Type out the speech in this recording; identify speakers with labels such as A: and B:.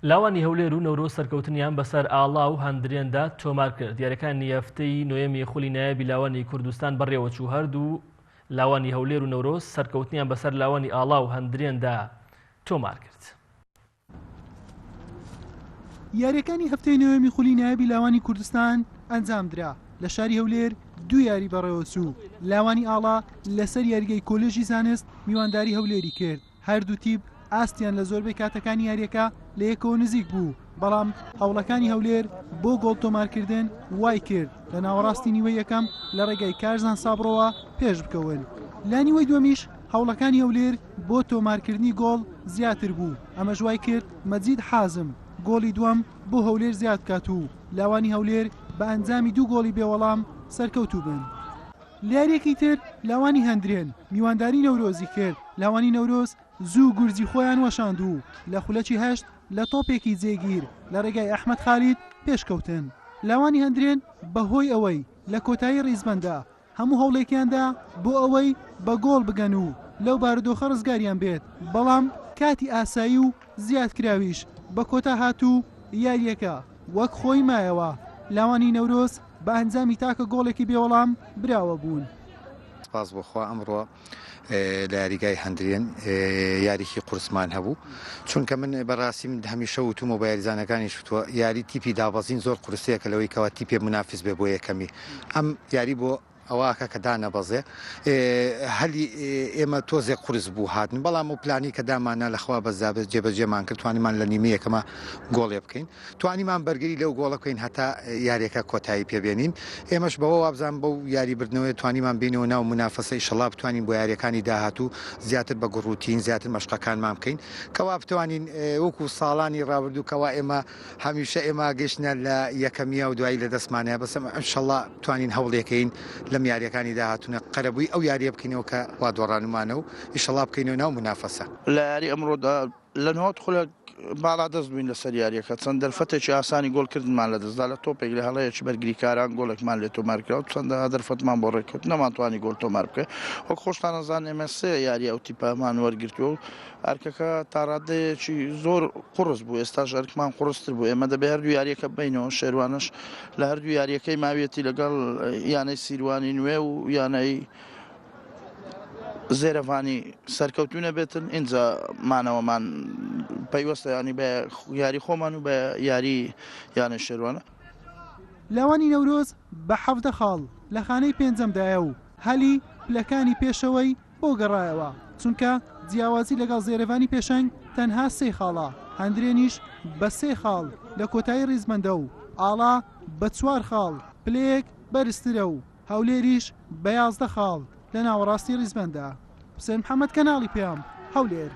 A: لاوانی هەولێر و نەورۆز سەرکەوتنیان بەسەر ئاڵا و هەندرێندا تۆمارکرد. یاریەکانی هەفتەی نۆیەمی خولی نایابی لاوانی کوردستان بەڕێوەچوو، هەردوو لاوانی هەولێر و نەورۆز سەرکەوتنیان بەسەر لاوانی ئاڵا و هەندرێندا تۆمارکرد.
B: یاریەکانی هەفتەی نۆیەمی خولی نایابی لاوانی کوردستان ئەنجامدرا، لە شاری هەولێر دوو یاری بەڕێوەچوو، لاوانی ئاڵا لەسەر یاریگای کۆلێژی زانست میوانداری هەولێری کرد، هەردوو تیپ ئاستیان لە زۆربەی کاتەکانی یارییەکە لە یەکەوە نزیک بوو، بەڵام هەوڵەکانی هەولێر بۆ گۆڵ تۆمارکردن وایکرد لە ناوەڕاستی نیوەی یەکەم لە ڕێگای کارزان سابڕۆوە پێشبکەون. لە نیوەی دووەمیش هەوڵەکانی هەولێر بۆ تۆمارکردنی گۆڵ زیاتر بوو، ئەمەش وایکرد مەجید حازم گۆڵی دووەم بۆ هەولێر زیادبکات و لاوانی هەولێر بە ئەنجامی دوو گۆڵی بێوەڵام سەرکەوتوو بن. لە یارییەکی تر لاوانی هەندرێن میوانداری نەورۆزی کرد، لاوانی نەورۆز زوو گورزی خۆیان وەشاند و لە خولەکی هەشت لە تۆپێکی جێگیر لە رێگای ئەحمەد خالید پێشکەوتن. لاوانی هەندرێن بەهۆی ئەوەی لە کۆتایی ریزبەندا هەموو هەوڵێکیاندا بۆ ئەوەی بە گۆڵ بگەن و لەو بارودۆخە رزگاریان بێت، بەڵام کاتی ئاسایی و زیادکراویش بە کۆتا هات و یارییەکە وەک خۆی مایەوە، لاوانی نەورۆز بە ئەنجامی تاکە گۆڵێکی بێوەڵام براوە بوون.
C: سپاس بۆ خوا ئەمڕۆ لە یاریگای هەندرێن یاریی قورسمان هەبوو، چونکە من بەڕاستی من هەمیشە وتومە بە یاریزانەکانیش وتووە یاری تیپی دابەزین زۆر قورسەیە کە لەوەی کەوا تیپێ منافس بێ بۆ یەکەمی ئەم یاری بۆ ئەوە کە دانەبەزێ هەلی ئێمە تۆزێک قورس بوو هاتن بەڵام و پلانی کە دامانە لەخوا بەزابێت جێبەجێمان کرد توانیمان لە نیمە یەکەمە گۆڵێ بکەین توانیمان بەرگری لەو گۆڵە بکەین هەتا یاریەکە کۆتایی پێبێنین ئێمەش بەوە وابزان بەو یاری بردنەوەی توانیمان بینەوە ناو منافەسە ئیشەڵا بتوانین بۆ یاریەکانی داهاتوو زیاتر بە گوڕوتین زیاتر مەشقەکانمان بکەین کەوا بتوانین وەکو ساڵانی ڕابردوو کەوا ئێمە هەمیشە ئێمە گەشتە لە یەکەمیە و دوایی لە دەستمانە بەسم ئەمشەڵا توانین هەوڵێکەین لەم یاریەکانی داهاتوونە قەرەبووی ئەو یاریە بکەینەوە کە وا دۆڕانومانە و ئیشەڵا بکەینەوە ناو منافەسە.
D: لە یاری ئەمڕۆدا لە 90 خولەک باڵادەست بووین لەسەر یارییەکە، چەند دەرفەتێکی ئاسانی گۆڵکردنمان لەدەستدا، لە تۆپێک لە هەڵەیەکی بەرگریکاران گۆڵێکمان لێ تۆمارکرا و چەندەها دەرفەتمان بۆ ڕێککەوت نەمانتوانی گۆڵ تۆمار بکەین. وەک خۆشتان ئەزانن ئێمە سێ یاری ئەو تیپەمان وەرگرتووە و ئەرکەکە تاڕادەیەکی زۆر قوڕس بوو، ئێستاش ئەرکمان قوڕستر بوو، ئێمە دەبێ هەردوو یارییەکە ببەینەوە، شێروانەش لە هەردوو یارییەکەی ماویەتی لەگەڵ یانەی سیروانی نوێ و یانەی زێرەڤانی سەرکەوتوو نەبێتن ئینجا مانەوەمان پەیوەستە ینی بە یاری خۆمان و بە یاری یانە شێروانە.
B: لاوانی نەورۆز بە 17 خاڵ لە خانەی پێنجەمدایە و هەلی پلەکانی پێشەوەی بۆ گەڕایەوە، چونکە جیاوازی لەگەڵ زێرەڤانی پێشەنگ تەنها سێ خاڵە، هەندرێنیش بە سێ خاڵ لە کۆتایی ریزبەندە و ئاڵا بە چوار خاڵ پلەیەک بەرزترە و هەولێریش بە 11 خاڵ لە ناوەڕاستی ریزبەندە. حوسێن محەمەد کەناڵی پەیام، هەولێر.